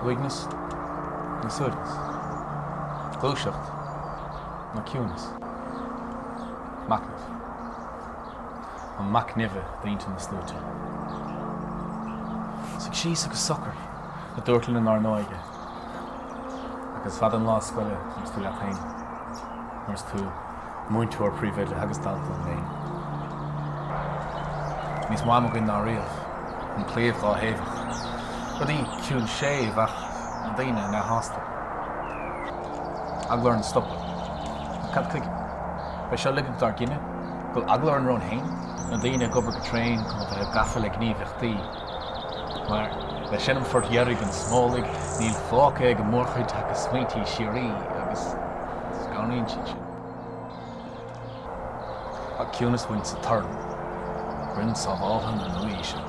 Uaigneas nó suaimhneas? Gluaiseacht nó ciúnas? Machnamh. An mac nimhe d'intinn na sluaite. Suigh síos agus socair, a dúrt linn inár n-óige. Ach is fada an lá scoile nuair is tú leat féin, nuair is tú múinteoir, príomhoide agus dalta an léinn. Níos mó ama againn ná riamh, an claíomh dhátheagach. Rudaí ciúin séimh ach na daoine neamhshásta. Eagla orainn stopadh. Ach cad chuige? B'é seo ligeadh dár gcine? Go bhfuil eagla orainn romhainn féin? Na daoine ag obair go tréan chun a bheith gafa le gníomhaíochtaí. Mar le seinm phoirt dheiridh an smólaigh níl fágtha ag an mórchuid ach a smaointí síoraí agus scanraíonn siad sinn. Tá ciúnas uainn sa torann, broinn sábháltha na nua-aoise.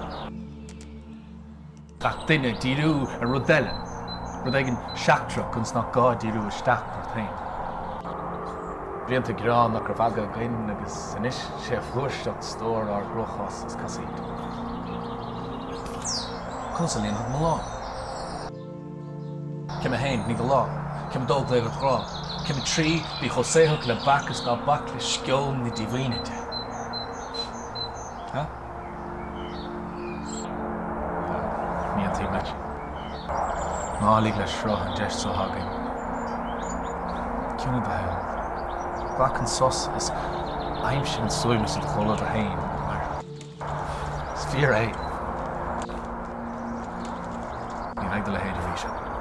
Gach duine ag díriú ar rud eile, rud éigin seachtrach ionas nach gá díriú isteach ort féin. Blianta grá nach raibh aga againn agus anois sé flúirseacht stór ár gcruachás is casaoid. Conas a líonfad mo lá? Céim 1, Nigh do lámh. Céim 2, Glaoigh ar do ghrá. Céim 3, Bí chomh saothrach le bac is ná bac le sceon na díomhaoine de. Ha? Ní aontaím leat. Ná lig le sruth an deis seo againn. Ciúnaigh do shaol. Glac an sos is aimsigh an suaimhneas i do chomhluadar féin, mar is fíor é. Ní bheidh do leithéid arís ann.